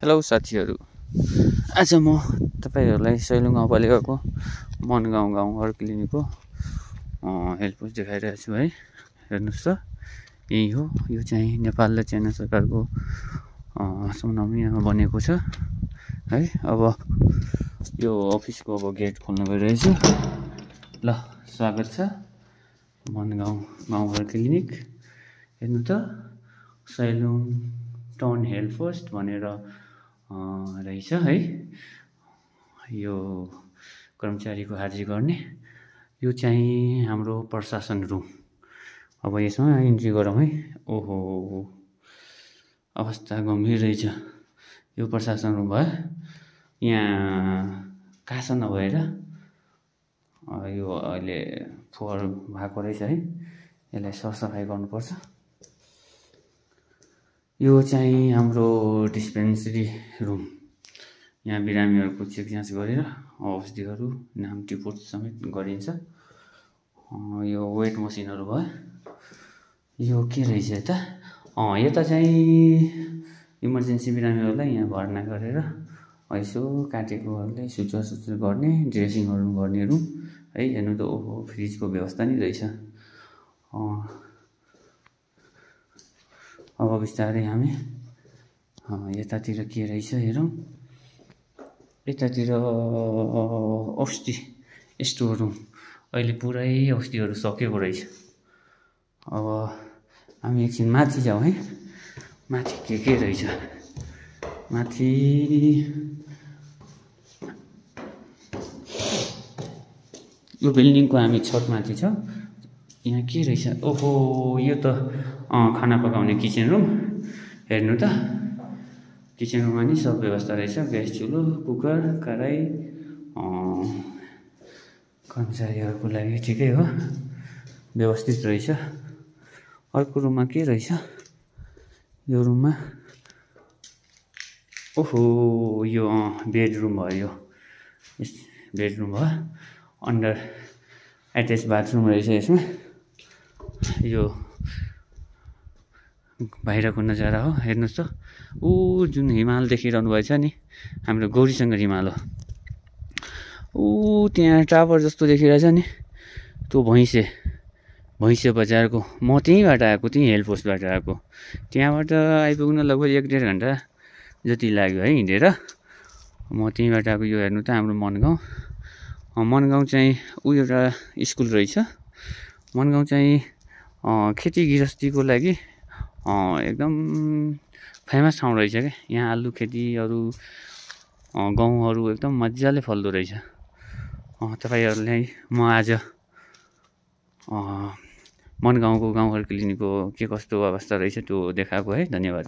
Hello साथीहरू, आज म तपाईहरुलाई सैलुङ गाउँपालिकाको मनगाउँ गाउँ क्लिनिकको हेल्थ पोस्ट देखाइरहेको छु है। हेर्नुस् त, यही हो। यो चाहिँ नेपाल र चाइना सरकारको समन्वयमा बनेको छ है। अब यो अफिसको गेट खोल्न गइरहेछु। ल, स्वागत छ मनगाउँ गाउँ क्लिनिक। हेर्नु त, सैलुङ टाउन हेल्थ पोस्ट भनेर रहेछ है। यो कर्मचारीको हाजिर गर्ने, यो चाहिँ हाम्रो प्रशासन रुम। अब यसमा इन्ट्री गरौँ है। ओहो, अवस्था गम्भीर रहेछ। यो प्रशासन रुम भयो। यहाँ कासा नभएर यो अहिले फोहोर भएको रहेछ है। यसलाई सरसफाइ गर्नुपर्छ। यो चाहिँ हाम्रो डिस्पेन्सरी रुम। यहाँ बिरामीहरूको चेक जाँच गरेर औषधिहरू नाम टिपोट समेत गरिन्छ। यो वेट मसिनहरू भयो। यो के रहेछ यता? यता चाहिँ इमर्जेन्सी बिरामीहरूलाई यहाँ भर्ना गरेर यसो काटेकोहरूलाई सुचर गर्ने, ड्रेसिङहरू गर्ने रुम है। हेर्नु त, ओहो, फ्रिजको व्यवस्था नि रहेछ। अब बिस्तारै हामी यतातिर के रहेछ हेरौँ। यतातिर औषधि स्टोर रुम। अहिले पुरै औषधिहरू सकिएको रहेछ। अब हामी एकछिन माथि जाउँ है। माथि के रहेछ? माथि यो बिल्डिङको हामी छतमाथि छ। यहाँ के रहेछ? ओहो, यो त खाना पकाउने किचन रुम। हेर्नु त, किचन रुममा नि सब व्यवस्था रहेछ। ग्यास चुलो, कुकर, कराई। कर्मचारीहरूको लागि ठिकै हो, व्यवस्थित रहेछ। अर्को रुममा के रहेछ? यो रुममा ओहो, यो बेडरुम भयो। यो बेडरुम भयो। अन्डर एट्याच बाथरुम रहेछ यसमा। यो बाहिरको नजारा हो। हेर्नुहोस् त, ऊ जुन हिमाल देखिरहनु भएछ नि, हाम्रो गौरीशङ्कर हिमाल हो। ऊ त्यहाँ टावर जस्तो देखिरहेछ नि, त्यो भैँसे बजारको। म त्यहीँबाट आएको, त्यहीँ हेल्थ पोस्टबाट आएको। त्यहाँबाट आइपुग्न लगभग 1-1.5 घन्टा जति लाग्यो है हिँडेर। म त्यहीँबाट आएको। यो हेर्नु त, हाम्रो मनगाउँ। मनगाउँ चाहिँ ऊ एउटा स्कुल रहेछ। मनगाउँ चाहिँ खेती गृहस्थीको लागि एकदम फेमस ठाउँ रहेछ क्या। यहाँ आलु खेतीहरू, गहुँहरू एकदम मजाले फल्दो रहेछ। तपाईँहरूलाई म आज मनगाउँको गाउँ क्लिनिकको के कस्तो अवस्था रहेछ त्यो देखाएको है। धन्यवाद।